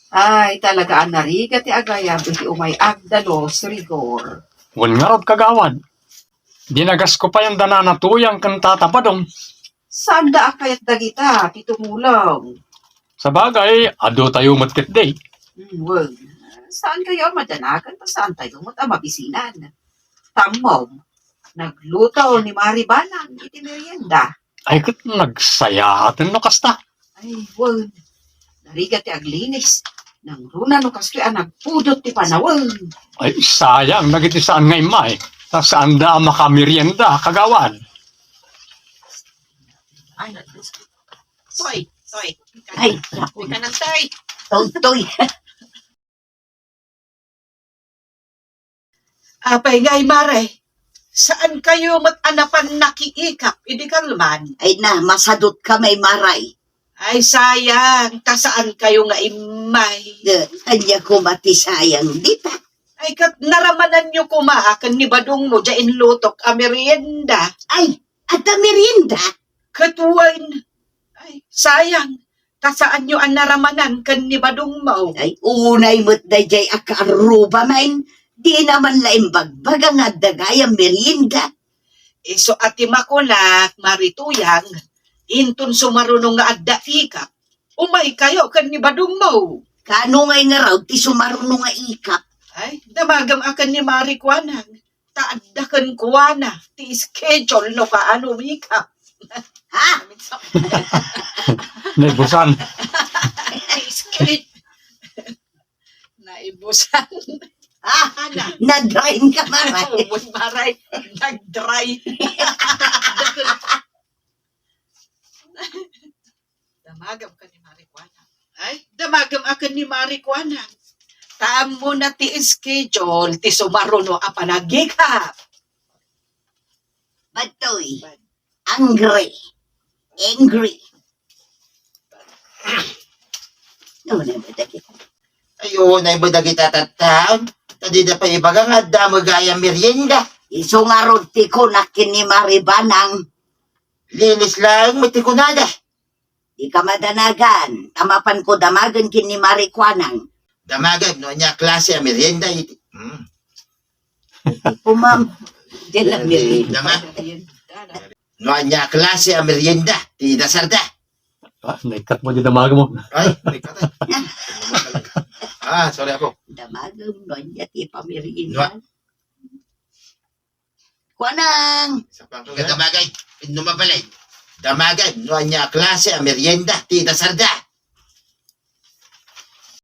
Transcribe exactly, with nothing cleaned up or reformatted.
Ay, talaga a narigat ti agayam iti umay agdalos, Rigor. Wen ngarud, kagawad. Dinagasko payen da Nana Tuyang ken Tata Badong. Saanda a kayat dagita ti tumulong. Sabagay, adu tayo met ketdi. Hmm, wen. Saankayo a madanagan ta saantayo met a mabisinan. Tammom, nagluto ni Mari Banang iti merienda. Ay, ket nagsayaaten no kasta. Ay, wen. Narigat ti aglinis. Nangruna no kastoy a nagpudot ti panawen. Ay, sayang, dagiti saan nga immay. Ta saanda a makamerienda, kagawad. Ay, toy, toy. Ay, naku. Ikanan, toy. Toy, toy. Apay ngay, Mare? Saankayo met a napan nakiikap idi kalman? Ay na, masadutkami, Mare. Ay, sayang, ta saankayo nga immay. Ket ania koma ti sayang dita? Ay, ket naramananyo koma a ken ni Badongmo diay inlutok a merienda. Ay, adda merienda? Ket wen. Ay, sayang. Ta saanyo a naramanan ken ni Badongmo. Ay, unay met daydiay a kaarrubamin. Dina man la imbagbaga nga adda gayam merienda. Isu a ti makunak, Mari Tuyang, inton sumaruno nga adda ikap, umaykayo ken ni Badongmo. Kaano ngay ngarud ti sumaruno nga ikap? Ay, damagem a ken ni Mari Kuanang. Ta adda kenkuana ti schedule no kaano ikap. Ha? Naibusan. Ti schedule. Naibusan. Ah, na. Nadrain ka, Maray. Ubos, Maray. Nagdry. Damagem ken ni Mari Kuanang. Ay, damagem a ken ni Mari Kuanang. Ta ammona ti schedule ti sumaruno a panagikap. Badtoy. Angry. Angry. Ano na ba dagita? Ay, oo, na ba dagita tattaon? Ta dida pay ibaga nga adda met gayam merienda. Isu ngarud ti kunak ken ni Mari Banang. Linis laeng met ti kunada. Dika madanagan, ta mapanko damagen ken ni Mari Kuanang. Damagen no ania a klase a merienda iti. Hmm. Kumam. Diyan lang merienda. Dama-, no ania a klase a merienda ti idasarda. Ah, naikat mo di damagen mo. Ay, naikat, ay. Ah, sorry ako. Damagen no ania ti pamerienda. No, Kuanang! Sa pangkang damagay, no mabalay. Damagay, no ania a klase a merienda ti idasarda.